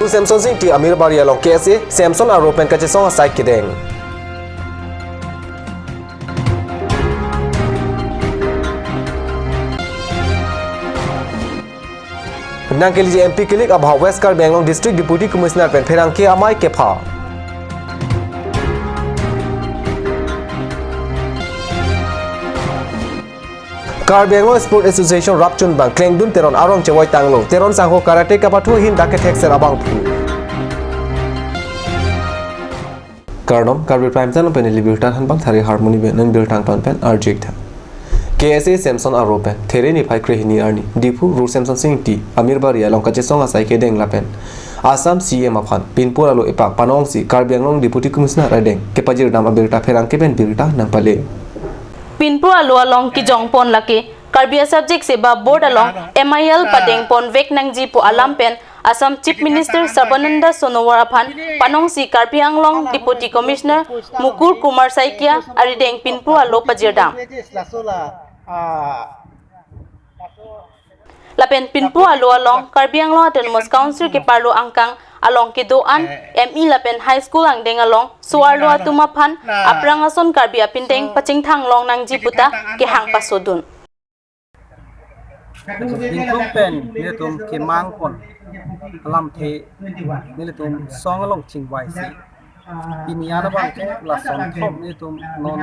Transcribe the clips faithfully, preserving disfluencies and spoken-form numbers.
Samson Sing Ingti Amirbari along K S A Samson aro pen kachesong asai kedeng. Nangkeleji M P kilik abha West Karbi Anglong District Deputy Commissioner pen pherangke amei kepha. Karbi Anglong Sport Association rapchunbang Klengdun Teron arong chevoi tanglo. Teron sangho karate kapathu ahin dak kethek ser abangphu. Kardom, Karbi Prime Time pen ili birta thanbang Thari Harmony pen non birta thanpon pen arjik tha. K S A Samson aro pen There niphai krehini arni Diphu Rural Samson Sing Ingti Amirbari along kachesong asai kedeng lapen Assam C M aphan pinpur alo epak panongsi Karbi Anglong Deputy Commissioner adeng kepajirdam abirta pherangke pen birta nangpale. Pinpur alo along kejongpon lake Karbi a-subject seva board along M I L padengponvek nangji pu alam pen Assam Chief Minister Sarbananda Sonowal aphan panongsi Karbi Anglong Deputy Commissioner Mukul Kumar Saikia arideng pinpur alo pajirdam. Lapen pinpur alo along Karbi Anglong Autonomous Council keparlo angkang along kedo-an M E lapen high school angdeng along so-arlo atum aphan aphrang ason Karbi apindeng pachingthang long nangji puta kehang pasodun. Ingkung pen nelitum kemangpon alamthe nelitum song along chingvaisi. Pini an abangke lason thom nelitum non,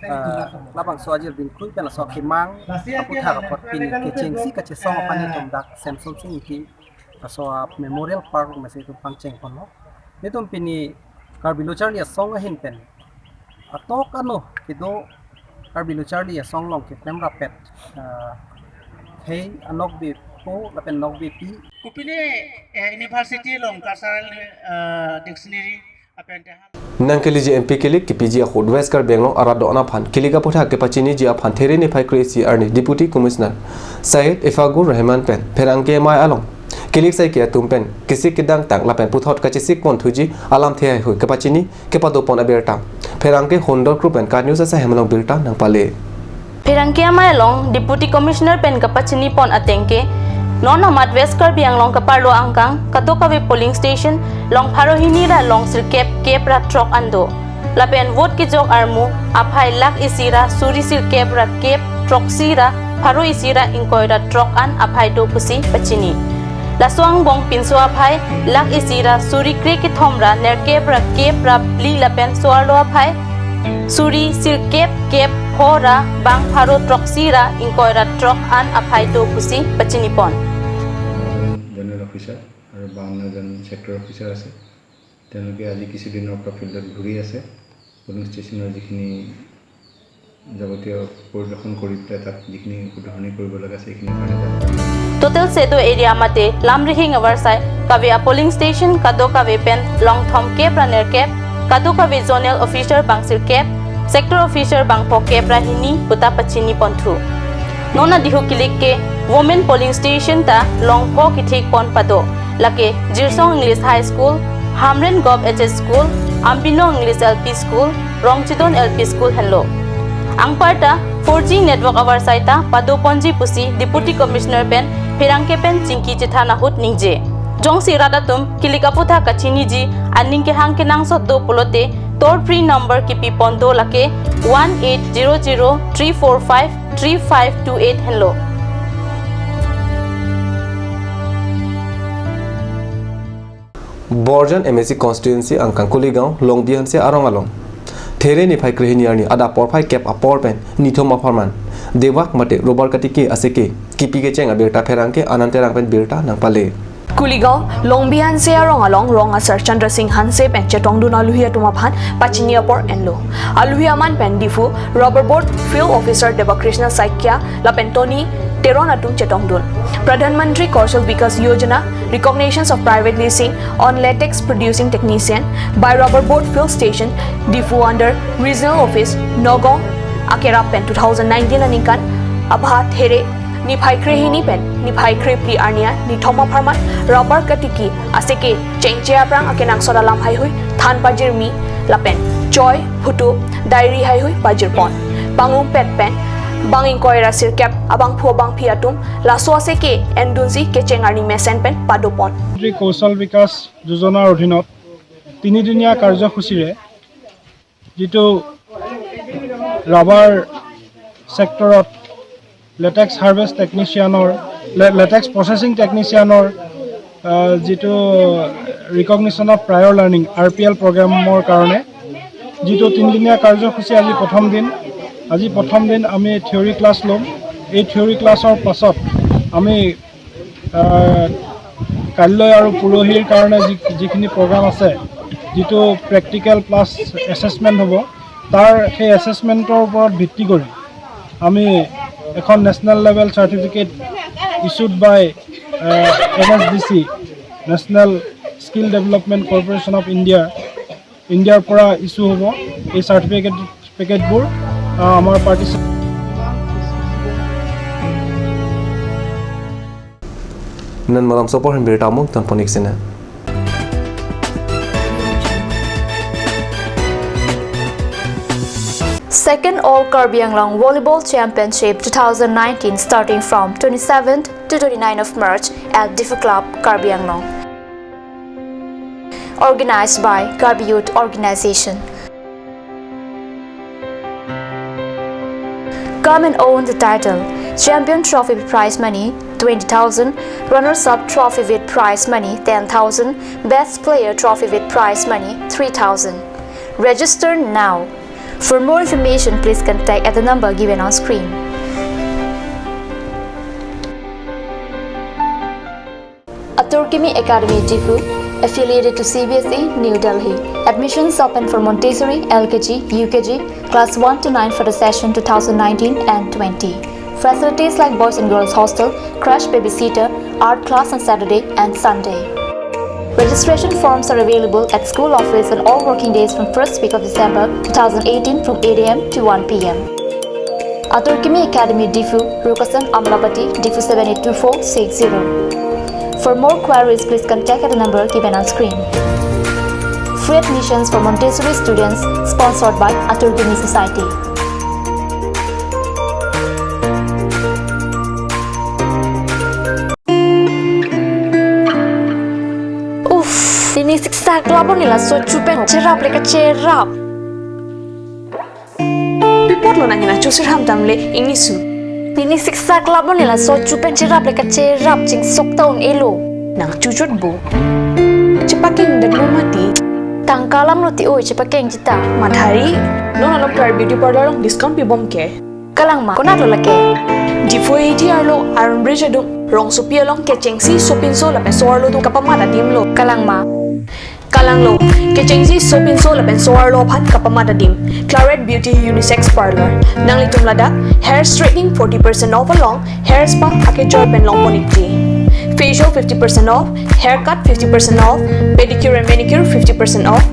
eh, labangso ajir bingkui pen laso kemang aputhak apot pini kechengsi kachesong aphan nelitum dak Samson Sing Ingti laso a-Memorial Park masi itum pangchengponlo. Nelitum pini Karbi Lo Charli Asong ahin pen atok ano kedo Karbi Lo Charli Asong along keklem rapet, ah, khei anokbepo lapen nokbepi. Kopine, eh, university along cultural, eh, dictionary apen tehan. Nangkeleji M P kilik kepiji ahut West Karbi Anglong arat do-an aphan kilik aputhak kepachiniji aphan There niphai kre-isi arni Deputy Commissioner Syed Effiakur Rahman pen pherangke amei along kilik saike atum pen kesik kedangtang lapen puthot kachesikpon thuji alamthe haihui kepachini kepadopon abirta pherangke Hundor Kru pen KAT News asai hem along birta nangpale. Pherangke amei along Deputy Commissioner pen kapachinipon atengke, non amat West Karbi Anglong keparlo angkang kadokave polling station long pharo hini ra long sirkep kep ra throk an do. Lapen vote kejok armu aphai lakh isi ra suri sirkep ra kep throksi ra pharo isi ra ingkoi ra throk an aphai do pusi pachini. Laso angbong pinso aphai lakh isi ra suri kre kethom ra nerkep ra kep ra phli lapen so-arlo aphai suri sirkep kep pho ra bang pharo throksi ra ingkoi ra throk an aphai do pusi pachinipon. General officer আৰু বাৱন্নজন sector officer আছে। তেওঁলোকে আজি কিছুদিনৰ পৰা ফিল্ডত ঘূৰি আছে। পলিং ষ্টেচনৰ যিখিনি যাৱতীয় পৰিদৰ্শন কৰি পেলাই তাত যিখিনি শুধৰণি কৰিব লগা আছে, সেইখিনিৰ কাৰণে তাত Total Sedo area mate Lamrihing avarsai kave a-polling station kadokave pen long thomkep ra nerkep, kadokave zonal officer bang sirkep, sector officer bang phokep ra hini puta pachiniponthu. Non adihu kilik ke women polling station ta long pho kethikpon pado. Lake Jirsong English High School, Hamren Govt H S School, Ambinong English L P School, Rongchidon L P School henlo. Anparta four G network avarsai ta padoponji pusi Deputy Commissioner pen pherangke pen chingki chethan ahut ningje. Jongsi rat atum kilik aputhak kachiniji aning kehang kenangsot do pulote toll free number kipipon do, lake one eight zero zero three four five three five two eight henlo. Borjan M A C constituency angkang Kuligaon Longbi Hanse arong along There niphai krehini arni adap porphai kep apor pen nithom apharman Dewak mate Robar Katiki aseke kipi kecheng abirta pherangke Anand Terang pen birta nangpale. Kuligaon Longbi Hanse arong along rong asar Chandra Sing Hanse pen chetongdun aluhi atum aphan pachini apor enlo. Aluhi aman pen Diphu Rubber Board Field Officer Debakrishna Saikia lapen Tony Teron atum chetongdun. Pradhan Mantri Kaushal Vikas Yojana, recognitions of private leasing on latex producing technician by Rubber Board Field Station, Diphu under Regional Office, Nagaon akerap pen two thousand nineteen aningkan abha There niphai krehini pen niphai krephli arni an nithom apharman Robar Katiki aseke chengche aphrang akenangsot alam haihui than pajirmi lapen choi, photo, diary haihui pajirpon. Pangumpet pen Bang ingkoi ra sirkep abangphu abangphi atum laso aseke endunsi kecheng arni mesen pen padopon. প্ৰধানমন্ত্ৰী কৌশল বিকাশ যোজনাৰ অধীনত তিনিদিনীয়া কাৰ্যসূচীৰে যিটো ৰাবাৰ ছেক্টৰত LaTeX harvest টেকনিচিয়ানৰ, লে-, লেটেক্স প্ৰচেছিং টেকনিচিয়ানৰ, আহ, যিটো ৰিকগনিশ্যন অফ প্ৰায়ৰ লাৰ্ণিং, আৰ পি এল প্ৰগ্ৰামৰ কাৰণে যিটো তিনিদিনীয়া কাৰ্যসূচী আজি প্ৰথম দিন, আজি প্ৰথম দিন আমি থিয়ৰী ক্লাছ ল'ম। এই থিয়ৰী ক্লাছৰ পাছত আমি, আহ, কাইলৈ আৰু পৰহিৰ কাৰণে যি, যিখিনি প্ৰগ্ৰাম আছে, যিটো প্ৰেক্টিকেল প্লাছ এছেচমেণ্ট হ'ব, তাৰ সেই এছেচমেণ্টৰ ওপৰত ভিত্তি কৰি আমি এখন national level certificate issued by, uh, N S D C, National Skill Development Corporation of India, ইণ্ডিয়াৰ পৰা ইছ্যু হ'ব এই চাৰ্টিফিকেট, পেকেটবোৰ, আহ, আমাৰ participant Nan malomso apor hem birta amuk tan ponik sina. Second All Karbi Anglong Volleyball Championship two thousand nineteen, starting from twenty-seventh to twenty-ninth of March at Diphu Club, Karbi Anglong. Organized by Karbi Youth Organization. Come and own the title. Champion trophy with prize money twenty thousand, runners-up trophy with prize money ten thousand, best player trophy with prize money three thousand. Register now. For more information, please contact at the number given on screen. Atur Kimi Academy Diphu, affiliated to C B S E, New Delhi. Admissions open for Montessori, L K G, U K G, class one to nine for the session two thousand nineteen and twenty. Facilities like boys and girls hostel, crash babysitter, art class on Saturday and Sunday. Registration forms are available at school office on all working days from first week of December two thousand eighteen from eight A M to one P M. Atur Kimi Academy Diphu, Rukasan Amlapati, Diphu seven eight two four six zero. For more queries, please contact at the number given on screen. Free admissions for Montessori students, sponsored by Atur Kimi Society. Uff, tini siksak labon nila so chupen cherap le kacherap. Pi apotlo nang nangchusir ham tam le ingnisu. Tini siksak labon nila so chupen cherap le kacherap chingsok ta un-elo. Nangchuchot bo. Chepakeng det lo mati. Tangka alam lo ti oi chepakeng chita. Mathari, non along Claret Beauty Parlour along discount pibom ke. Kalang ma, konatlo lake? Diphu A T arlo Iron Bridge adung rongsopi along kechengsi sopinso lapen so-arlo atum kapamat adim lo. Kalang ma? Kalang lo, kechengsi sopinso lapen so-arlo aphan kapamat adim. Claret Beauty Unisex Parlour. Nanglitum ladak hair straightening forty percent off along hair spa akejoy pen longpon ikji. Facial fifty percent off, haircut fifty percent off, pedicure and manicure fifty percent off,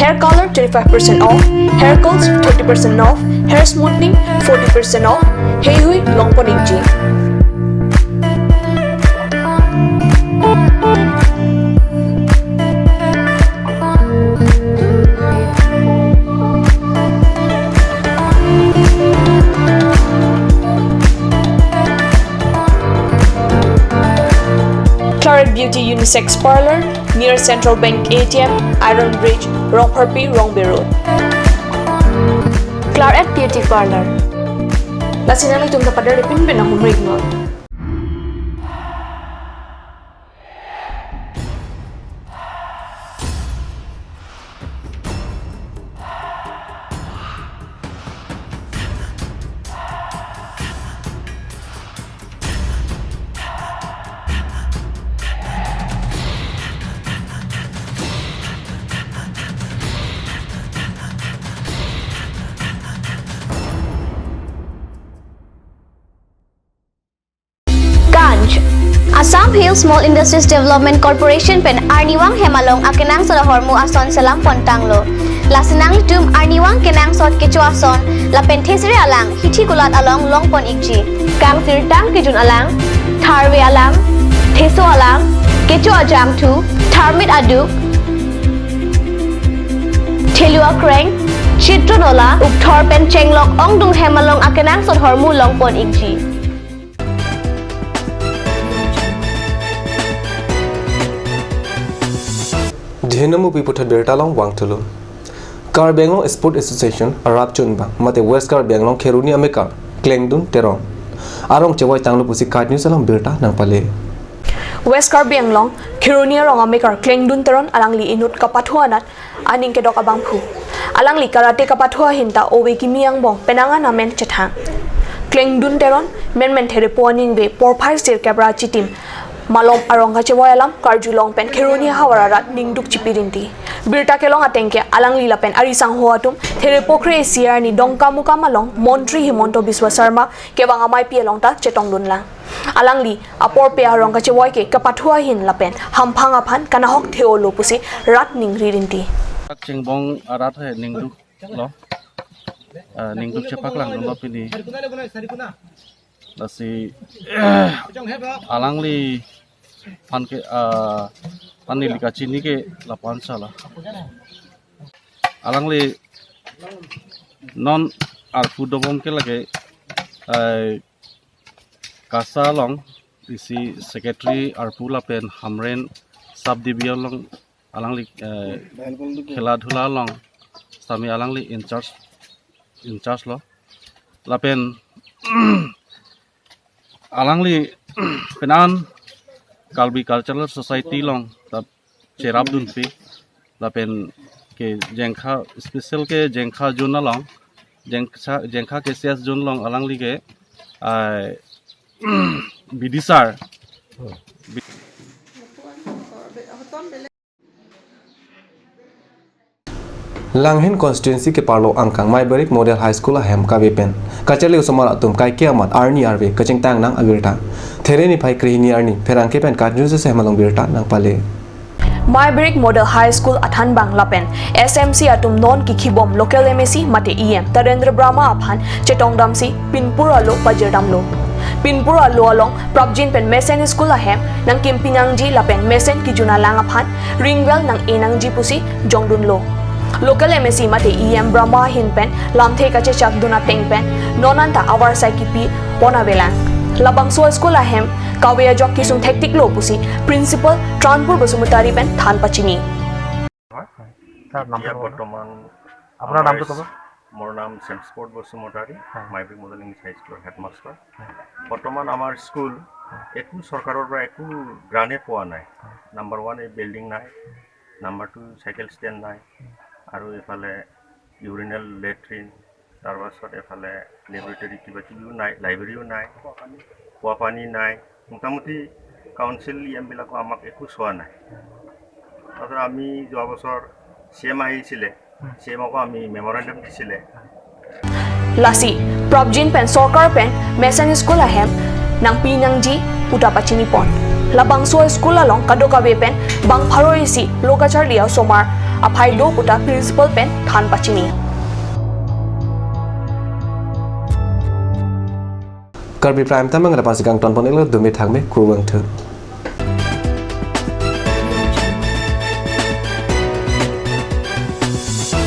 hair color twenty-five percent off, hair curls thirty percent off, hair smoothing forty percent off. Heihui longpon ikji. Claret Beauty Unisex Parlour, near Central Bank A T M, Iron Bridge, Rongpharpi, Rongbe Road. Claret Beauty Parlour. Lasi nanglitum ta pader pinpin ahumrik non. Kanj. Assam Hill Small Industries Development Corporation pen arnivang hem along akenangsot ahormu ason selam pontanglo. Lasi nanglitum arnivang kenangsot kecho ason lapen thesere alang hithi kulat along longpon ikji. Kangsirtang kejun alang, tharve alang, theso alang, kecho ajangthu, tharmit aduk, thelu akreng, Chitronola, Ukthor pen Chenglok ongdung hem along akenangsot ahormu longpon ikji. Dihenomu pi puthot birta along vangthulo. Karbi Anglong Sport Association arap chunbang mate West Karbi Anglong Kheroni amekar Klengdun Teron arong chevoi tanglo pusi KAT News along birta nangpale. West Karbi Anglong Kheroni arong amekar Klengdun Teron alangli inut kapathu anat aning kedok abangphu. Alangli karate kapathu ahin ta ove kimi angbong penang an amen chethang. Klengdun Teron menmen therepo aningve porphai sirkep ra chitim malom arong kachevoi alam karjulong pen Kheroni havar arat ningduk chipirinti. Birta kelong ateng ke alangli lapen ari sangho atum therepo kre-isi arni Dongkamukam along Montri Himanta Biswa Sarma kevang ameipi along ta chetongdunlang. Alangli aporpe arong kachevoi ke kapathu ahin lapen hamphang aphan kanahok the-olo pusi rat ningri rinti. Chengbong arat he ningduk lo. Ah, ningduk chepaklangdunlo pini. Lasi alangli aphan ke, ah, aphan neli kachini ke lapu-an sala. Alangli non arpu dobom ke lake, eh, KASA along isi secretary arpu lapen Hamren sub division along alangli, eh, khela dhula along sitame alangli in charge, in charge lo. Lapen alangli penang an Karbi Cultural Society along ta cherapdunpi lapen ke Jengkha, special ke Jengkha zone along, Jengkha, Jengkha KCS zone along alangli ke, ah, bidisar. Langhin constituency keparlo angkang Maiberik Model High School ahem kave pen kacharli osomar atum kaike amat arni arve kachingtang nang abirta. There niphai krehini arni pherangke pen KAT News ahem along birta nangpale. Maiberik Model High School athanbang lapen S M C atum non kikhibom local M A C mate E M Tarendra Brahma aphan chetongdamsi pinpur alo pajirdamlo. Pinpur alo along prapjin pen mesen school ahem nangkimpinangji lapen mesen kijuna lang aphan ringwell nang-enangji pusi jongdunlo. Local M A C mate E M Brahma ahin pen lamthe kachechakdun ateng pen non anta avarsai kipipon avelang. Labangso school ahem kave ajok kesung thektiklo pusi Principal Tranpur Basumatary pen than pachini. হয়, ছাৰ, নামটো এতিয়া ক'ব। বৰ্তমান আপোনাৰ আমাৰ নামটো ক'ব। মোৰ নাম চেমস্পৰ্ট বসুমতাৰী, হয়। মাইবিক মডেল ইংলিছ হাইস্কুলৰ হেডমাষ্টাৰ। হয়। বৰ্তমান আমাৰ স্কুল একো চৰকাৰৰ পৰা একো গ্ৰাণ্টে পোৱা নাই। হয়। নাম্বাৰ ওৱান, এই বিল্ডিং নাই। নাম্বাৰ টু, চাইকেল ষ্টেণ্ড নাই। আৰু এইফালে ইউৰিনেল, লেট্ৰিন, তাৰপাছত এফালে লেবৰেটৰী কিবা কিবিও নাই, লাইব্ৰেৰীও নাই, খোৱা পানী নাই। মোটামুটি কাউন্সিল ই এমবিলাকে আমাক একো চোৱা নাই। তাৰপিছত আমি যোৱা বছৰ চি এম আহিছিলে, চি এমকো আমি মেমৰেণ্ডাম দিছিলে। Lasi, prapjin pen sorkar pen mesen school ahem nangpinangji puta pachinipon. Labangso school along kadokave pen bang pharo isi lo kacharli osomar aphai do puta principal pen than pachini. Karbi Prime Time abang lapu-ansi kangtonpon iklo, dumi thangme, kurvangthu.